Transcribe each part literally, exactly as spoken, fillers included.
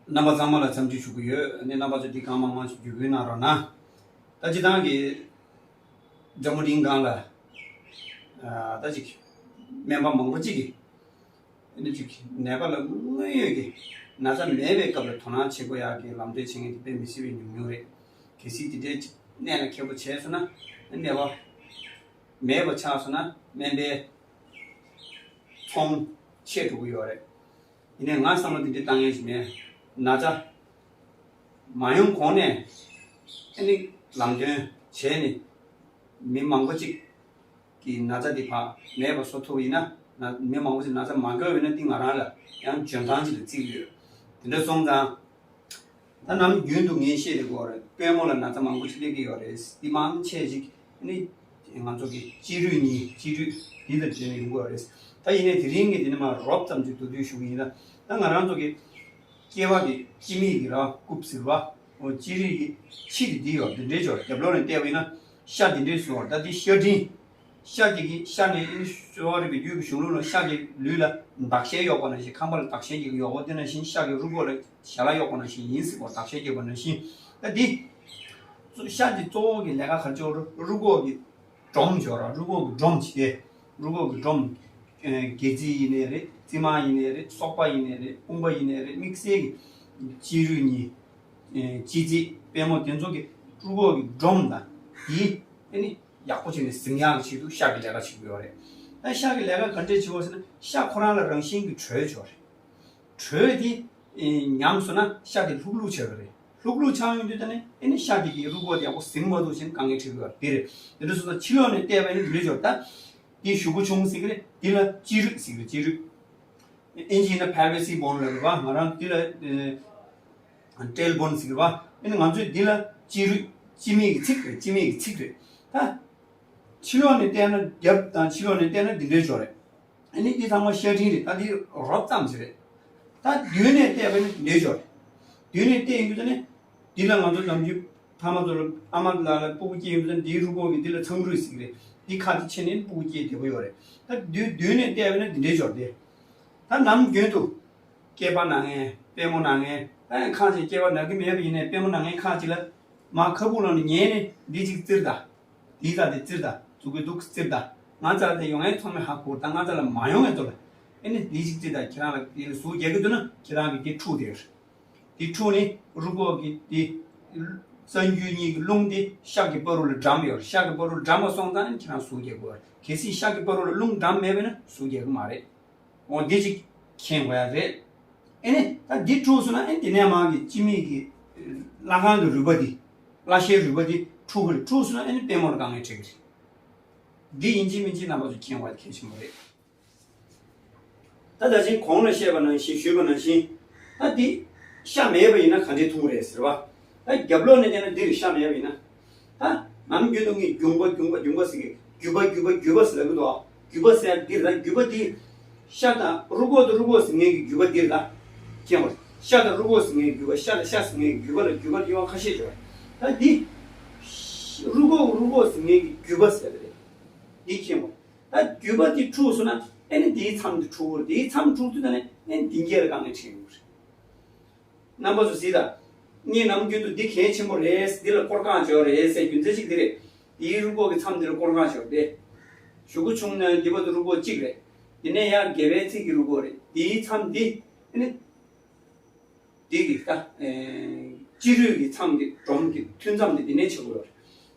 རྣམ་པ་ཚང་མ་ལ་འཚམས་འདྲི་ཞུ་གི་ཡོད། ཨ་ནི་རྣམ་པ་ཚོ་འདི་གང་མང་མང་ཞིག་བརྒྱུད་སྐུལ་གནང་རོགས་གནང་། ད་སྤྱིར་བཏང་གི་འཛམ་བུ་གླིང་སྒང་ལ་ཨ་ད་ཅིག་སྨན་པ་མང་པོ་ཅིག་གིས་ཨ་ནི་ཅིག་ནད་པ་ལ་དངོས་ཡོད་ཀྱི་ན་ཚ་མེད་པའི་སྐབས་ལ་དོ་སྣང་བྱེད་དགོས་ཡག་གི་ལམ་སྟོན་བྱེད་མཁན་དེ་དཔེ་མི་སྲིད་པའི་ཉུང་ཉུང་རེད། གལ་སྲིད་དེ་འདྲའི་ཅིག་གནད་ལ་འཁེལ་པོ་བྱས་སོང་ན་ནད་པ་མེད་པ་ཆགས་སོང་ན་སྨན་པའི་ཚོང་ཆད་འགྲོ་གི་ཡོད་རེད། ཡིན་ནའི་ང་བསམ་བློ་དེ་འདྲ་བཏང་ཡས་ཞིག་མེད། ན་ཚ་མ་ཡོང་གོང་ནས་ཨ་ནི་ལམ་སྟོན་བྱས་ནས་མི་མང་པོ་ཅིག་གི་ན་ཚ་དེ་ཕར་མེད་པ་བཟོ་ཐུབ་ཡིན་ན་ན་མི་མང་པོ་ཅིག་ན་ཚ་མ་འགོས་པ་ཡིན་ན་དེ་ང་རང་ལ་ཡང་འཇོན་ཐང་ཅིག་ལ་བརྩི་གི་ཡོད། དེ་འདྲ་སོང་ཙང་། ད་ནམ་རྒྱུན་དུ་ངས་བཤད་བསྡད་ཀྱི་ཡོད་རེད། དཔལ་མོ་ལ་ན་ཚ་མང་པོ་ཞིག་སླེབས་ཀྱི་ཡོད་རེད། འདི་མང་ཆེ་ཞིག་ནི་ང་ཚོ་གི་སྤྱི་རུས་གཉིས་སྤྱི་རུས་འདི་ལ་འབྲེལ་ནས་ཡོང་གི་ཡོད་རེད། ད་ཡིན་ནའི་དེ་རིང་གི་འདི་ནི་མ་རོབ་ཙམ་ཞིག་མདོར་བསྡུས་ཞུ་གི་ཡིན་ན། ད་ང་རང་ཚོ་གི་སྐྱེ་བ་གི་སྤྱི་མིག་གི་ར་རྐུབ་ཟེར་བ། འོ་སྤྱི་རུས་ཀྱི་ཕྱི་དེ་འདི་ཡོད་འདི་འདྲའི་ཅོར་རྒྱབ་ལོགས་ནས་བལྟས་པ་ཡིན་ན་ཤ་འདི་འདྲའི་བཟོ་བ་ད་འདི་ཤ་སྒྲིམ། ཤ་དེ་གི་ཤ་ནས་ཨིན་ཤོ་རི་བི་རྒྱུད་ཀྱི་གཞུང་ལུགས་ལ་ཤ་གི་ལུས་ལ་འདག་ཤེལ་གཡོགས་པ་ནང་བཞིན་ཁང་པ་ལ་འདག་ཤེལ་གྱི་གཡོགས་པ་དེ་ནང་བཞིན་ཤ་གི་རུས་ཁོག་ལ་ཞལ་ལག་གཡོགས་པ་ནང་བཞིན་ཡིན་སྲིད་པ་འདག་ཤེལ་གྱི་གཡོགས་པ་ནང་བཞིན། ད་འདི་ཤ་དེ་གཙོ་བོ་གི་ལས་ཀ་ག་རེ་བྱེད་རུས་ཁོག་གི་སྒྲོམ་བྱེད་ར་རུས་ཁོག་གི་སྒྲོམ་བྱེད་དེ་རུས་ཁོག་གི་སྒྲོམ། སྒལ་ཚིགས་ཡིན་ནའི་རེད། རྩིབ་མ་ཡིན་ནའི་རེད། སོག་པ་ཡིན་ནའི་རེད། དཔུང་པ་ཡིན་ནའི་རེད། དམིགས་བསལ་གྱི་སྤྱི་རུས་གཉིས། སྤྱི་རྩིབ་པད་མོ་དེ་ཚོ་གི་རུས་ཁོག་གི་སྒྲོམ་དང་དེ་ཨ་ནི་ཡག་པོ་བྱས་ནས་ཟིན་ཡག་གི་ཆེད་དུ་ཤ་གི་ལས་ཀ་བྱེད་ཀྱི་ཡོད་རེད། ད་ཤ་གི་ལས་ཀ་ག་འདྲས་བྱེད་པ་ཟེར་ན་ཤ་ཁོ་རང་ལ་རང་བཞིན་གྱི་དྲོད་ཡོད་རེད། དྲོད་དེ་ཉམས་སོང་ན་ཤ་དེ་ལྷུག་ལྷུག་ཆགས་ཀྱི་རེད། ལྷུག་ལྷུག་ཆགས་ཡོང་དུས་ད་ནི་ཨ་ནི་ཤ་དེ་གི་རུས་ཁོག་དེ་ཡག་པོ་ཟིན་མ་ཐུབ་ཕྱིན་དཀའ་ངལ་འཕྲད་ཀྱི་ཡོད་རེད། དེ་རེད། དེ་འདྲ་སོང་ཙང་ཕྱི་ལོགས་ནས་བལྟས་པ་ཡིན་ན་འདི་འདྲས་ཡོད་ད། འདི་གཞུག་གུ་ཆུང་ཟེར་གྱི་རེད། འདི་ལ་སྤྱི་རུས་ཟེར་གྱི་རེད། སྤྱི་རུས། ཨིན་ཇི་ཡིན་ན་pelvic bone ལབ་རེད་བ། ང་རང་འདི་ལ་tail bone ཟེར་གྱི་རེད་བ། ཨ་ནི་ང་ཚོས་འདི་ལ་སྤྱི་རུས་སྤྱི་མིག་གི་ཚིགས་རེད། སྤྱི་མིག་གི་ཚིགས་རེད། ད་ཕྱི་ལོགས་ནས་བལྟས་ན་རྒྱབ་དང་ཕྱི་ལོགས་ནས་བལྟས་ན་འདི་འདྲའི་ཅོག་རེད། ཨ་ནི་འདི་ཚང་མ་ཤ་སྒྲིམ་རེད། ད་འདི་རོབ་ཙམ་ཞིག་རེད། ད་མདུན་ནས་བལྟས་པ་ནི་འདི་འདྲའི་ཅོག་རེད། མདུན་ནས་བལྟས་ཡོང་དུས་ད་ནི་འདི་ལ་ང་ཚོ་ནམ་རྒྱུན་ཕ་མ་ཚོ་ལ་ཨ་མ་ལགས་ལ་སྤུ་གུ་སྐྱེས་ཡོང་དུས་ད་འདིའི་རུས་ཁོག་གི་འདི་ལ་ཚངས་རུས་ཟེར་གྱི་རེད། འདི་ཁ་དེ་ཕྱེ་ནས་སྤུ་གུ་སྐྱེས་བསྡད་པ་ཡོད་རེད། ད་མདུན་མདུན་ནས་བལྟས་པ་ན་འདི་འདྲའི་ཅོག་རེད། ད་ནམ་རྒྱུན་དུ་སྐེད་པ་ན་མཁན། པད་མོ་ན་མཁན། ད་ཡང་ཁ་ཅིག་སྐེད་པ་ན་གི་མེད་པ་ཡིན་ནའི་པད་མོ་ན་མཁན་ཁ་ཅིག་ལ་མར་ཁ་སྦུག་ལོག་ནས་ཉལ་ནས་འདི་ཅིག་བཙིར་ད། འདི་ཙག་དེ་བཙིར་ད། ཙུ་གུ་འདུག་བཙིར་ད། ང་ཙག་དེ་ཡོང་ཡས་ཚང་མས་ཧ་གོ། ད་ང་ཙག་ལ་མ་ཡོང་ཡས་ཚོ་ལ་ཨེ་ནི་འདི་ཅིག་བཙིར་ད། ཁྱེད་རང་ལ་འདི་ལ་ཟུག་རྒྱག་གི་འདུག་ན་ཁྱེད་རང་གི་འདི་འཁྲུ་དེ། འདི་འཁྲུ་ནི་རུས་ཁོག་གི་འདི་རྩ་རྒྱུས་གཉིས་ཀྱི་རླུང་འདི་ཤ་གི་བར་དུ་ལ་འགྲམ་ཡོད། ཤ་གི་བར་དུ་ལ་འགྲམ་པ་སོང་ཙང་ཁྱེད་རང་ཟུག་རྒྱག་དགོས། གལ་སྲིད་ཤ་གི་བར་དུ་ལ་རླུང་འགྲམ་མེད་པ་ན་ཟུག་རྒྱག་གི་མ་རེད། འོ་འདི་ཅིག་མཁྱེན་དགོས་ཡ་རེད། ཨེ་ནི་ད་འདི་འཁྲུགས་སོང་ན་ཨེ་འདི་ནས་མར་གི་སྤྱི་མིག་གི་བརླ་སྒང་གི་རུས་པ་འདི་བརླ་ཤའི་རུས་པ་འདི་འཁྲུགས་ཀྱི་རེད། འཁྲུགས་སོང་ན་ཨེ་ནི་པད་མོ་ལ་དཀའ་ངལ་འཕྲད་ཀྱི་རེད། འདི་ཡིན་གཅིག་མིན་གཅིག་རྣམ་པ་ཚོ་མཁྱེན་དགོས་ཡ་གལ་ཆེན་པོ་རེད། ད་ད་ཅིང་གོང་ལ་བཤད་པ་ནང་བཞིན་ཞུས་པ་ནང་བཞིན། ད་འདི་ཤ་མེད་པ་ཡིན་ན་ག་འདྲས་འཐུང་རེད་ཟེར་བ། ད་རྒྱབ་ལོགས་ནས་བལྟས་ན་འདིར་ཤ་མེད་པ་ཡིན་ན། ད་ནམ་རྒྱུན་དུ་ངས་རྒྱུངས་པ་རྒྱུངས་པ་རྒྱུངས་པ་ཟེར་གི། རྒྱུས་པ་རྒྱུས་པ་རྒྱུས་པ་ཟེར་ལབ་གི་འདུག་རྒྱུས་པ་ཟེར་ཡ་འདིར་ད་རྒྱུས་པ་འདི། ཤ་དང་རུས་ཁོག་དང་རུས་ཁོག་ཟེར་མཁན་གྱི་རྒྱུས་པ་འདིར་ད། མཁྱེན་པ། ཤ་དང་རུས་ཁོག་ཟེར་མཁན་གྱི་རྒྱུས་པ། ཤ་དང་ཤ་ཟེར་མཁན་གྱི་རྒྱུས་པ་ལ་རྒྱུས་པ་དབྱེ་བ་ཁ་ཤས་ཡོད། ད་འདི། རུས་ཁོག་རུས་ཁོག་ཟེར་མཁན་གྱི་རྒྱུས་པ་ཟེར་གི་རེད། འདི་མཁྱེན་པ། ད་རྒྱུས་པ་འདི་འཁྲུགས་སོང་ན་ཨེ་ནི་འདིའི་མཚམས་འདི་འཁྲུག་གི་རེད། འདིའི་མཚམས་འཁྲུག་དུས་ད་ནི་ཨེ་ནི་འདི་གས་ལ་དཀའ་ངལ་འཕྲད་ཡོང་གི་རེད། རྣམ་པ་ཚོ་གཟིགས་དང་། ངས་ནམ་རྒྱུན་དུ་འདི་གལ་ཆེན་པོ་རེད། འདི་ལ་སྐོར་གང་བྱོས་རེད་ཟེར་རྒྱུ་མཚན་གཅིག་འདི་རེད། འདིའི་རུས་ཁོག་གི་མཚམས་འདི་ལ་སྐོར་གང་བྱོས་རེད། གཞུག་གུ་ཆུང་ན་འདི་བར་དུ་རུས་ཁོག་གཅིག་རེད། འདི་ནས་ཡར་སྒལ་པའི་ཚིགས་ཀྱི་རུས་ཁོག་རེད། འདིའི་མཚམས་འདི་ཨེ་ནི། འདི་གི་ད། ཨེ། སྤྱི་རུས་ཀྱི་མཚམས་ཀྱི་སྒྲོམ་གྱི་ཐུན་མཚམས་དེ་འདི་ནས་ཆགས་ཀྱི་ཡོད་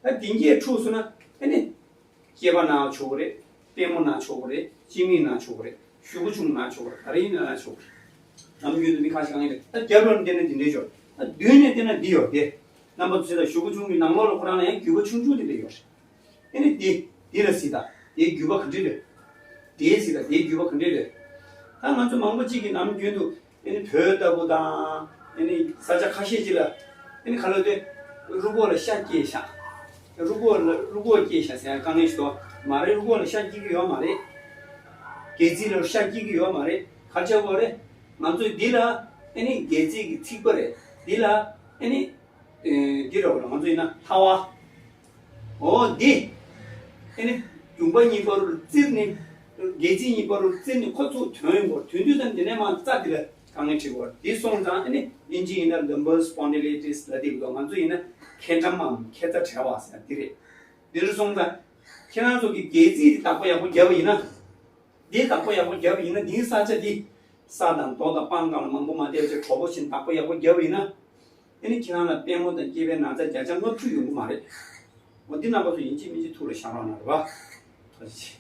རེད། ད་འདི་གས་འཁྲུགས་སོང་ན་ཨེ་ནི། སྐེད་པ་ན་ཆོག་གི་རེད། པད་མོ་ན་ཆོག་གི་རེད། སྤྱི་མིག་ན་ཆོག་གི་རེད། གཞུག་གུ་ཆུང་ན་ཆོག་གི་རེད། ག་རེ་ཡིན་ན་ན་ཆོག་གི་རེད། ནམ་རྒྱུན་དུ་མི་ཁ་ཤས་གང་ཡིན་རེད། ད་རྒྱབ་ལོགས་ནས་བལྟས་ན་འདི་འདྲས་ཡོད། ད་མདུན་ནས་བལྟས་ན་འདི་ཡོད་དེ། རྣམ་པ་ཚོས་ད་གཞུག་གུ་ཆུང་གི་ནང་ལོགས་ལ་ཁོ་རང་ལ་ཡང་རྒྱུས་པ་ཆུང་ཆུང་དེ་འདྲས་ཡོད་རེད། ཨེ་ནི་འདི། འདི་ལ་གཟིགས་དང་། དེའི་རྒྱུས་པ་ག་འདྲས་རེད། དེའི་གཟིགས་དང་། དེའི་རྒྱུས་པ་ག་འདྲས་རེད། ད་ང་ཚོ་མང་པོ་གཅིག་གིས་ནམ་རྒྱུན་དུ་ཨེ་ནི་བོད་ལྟ་བུ་དང་། ཨེ་ནི་ས་ཆ་ཁ་ཤས་ཅིག་ལ་ཨེ་ནི་ག་ལབ་དུས་རུས་ཁོག་ལ་ཤ་སྐྱེས་ཤག་རུས་ཁོག་ལ་རུས་ཁོག་སྐྱེས་ཤག་ཟེར་ཡ་དཀའ་ངལ་ཞིག་འདུག་མ་རེད། རུས་ཁོག་ལ་ཤ་སྐྱེ་གི་ཡོད་མ་རེད། སྒལ་ཚིགས་ལ་ཤ་སྐྱེ་གི་ཡོད་མ་རེད། ག་རེ་བྱེད་དགོས་རེད། ང་ཚོས་འདི་ལ་ཨེ་ནི་སྒལ་ཚིགས་ཀྱི་ཚིགས་པ་རེད། འདི་ལ་ཨེ་ནི། ཨེ། འདི་རེད་བ། ང་ཚོ་ཡིན་ན་ལྷ་བ། འོ་འདི། ཨེ་ནི་རྒྱུངས་པ་གཉིས་བར་དུ་བཙིར་ནས། སྒལ་ཚིགས་གཉིས་བར་དུ་བཙིར་ནས་ཁོ་ཚུར་དོན་ཡོང་གི་རེད། དོན་དུས་ཙམ་འདི་ནས་མར་རྩ་འདི་ལ་ དཀའ་ངལ་འཕྲད་ཀྱི་ཡོད་རེད། འདི་སོང་ཙང་ཨ་ནི་དབྱིན་ཇི་ཡིན་ན་lumbar spondylitis ལབ་བསྡད་ཀྱི་འདུག་ང་ཚོ་ཡིན་ན་ཁེ་ཊམ་མམ་ཁེ་ཙ་བྲལ་བ་ཟེར་འདི་རེད། འདི་རུ་སོང་ཙང་ཁྱེད་རང་ཚོ་གི་སྒལ་ཚིགས་འདི་བདག་པོ་ཡག་པོ་བརྒྱབ་པ་ཡིན་ན། འདི་བདག་པོ་ཡག་པོ་བརྒྱབ་པ་ཡིན་ན་འདིའི་ས་ཆ་འདི་ས་དང་རྡོ་དང་སྤང་གང་ལ་མང་པོ་མ་བལྟས་བྱས་གྲོགས་པོ་བཞིན་བདག་པོ་ཡག་པོ་བརྒྱབ་པ་ཡིན་ན། ཨ་ནི་ཁྱེད་རང་ལ་པུས་མོ་དང་སྐེད་པའི་ན་ཚ་བརྒྱ་ཆ་ལྔ་བཅུ་ཡོང་གི་མ་རེད། འོ་འདི་རྣམ་པ་ཚོ་ཡིན་གཅིག་མིན་གཅིག་ཐུགས་ལ་བཞག་རོགས་གནང་རེད་བ། ཐུགས་རྗེ་ཆེ།